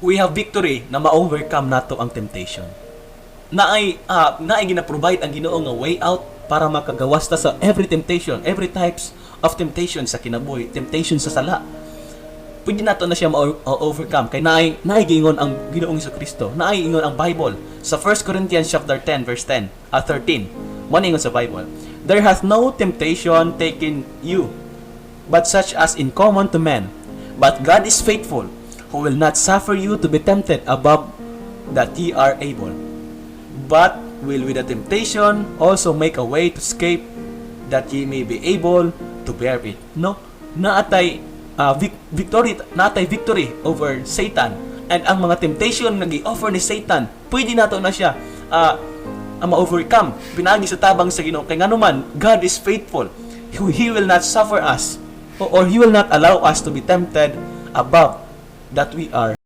We have victory na ma-overcome nato ang temptation. Naay gina-provide ang Ginoo nga way out para makagawas ta sa every temptation, every types of temptation sa kinabuhi, temptation sa sala. Pwede nato na siya ma-overcome kay naay giingon ang Ginoong Kristo. Naay ingon ang Bible sa 1 Corinthians chapter 10 verse 10 13. Mo ingon sa Bible, "There hath no temptation taken you, but such as in common to men. But God is faithful, who will not suffer you to be tempted above that ye are able, but will with the temptation also make a way to escape, that ye may be able to bear it." No? Naatay victory, naatay victory over Satan. And ang mga temptation nga gi-offer ni Satan, pwede nato na siya ma-overcome pinaagi sa tabang sa Ginoo. Kay ngano man, God is faithful. He will not suffer us or He will not allow us to be tempted above that we are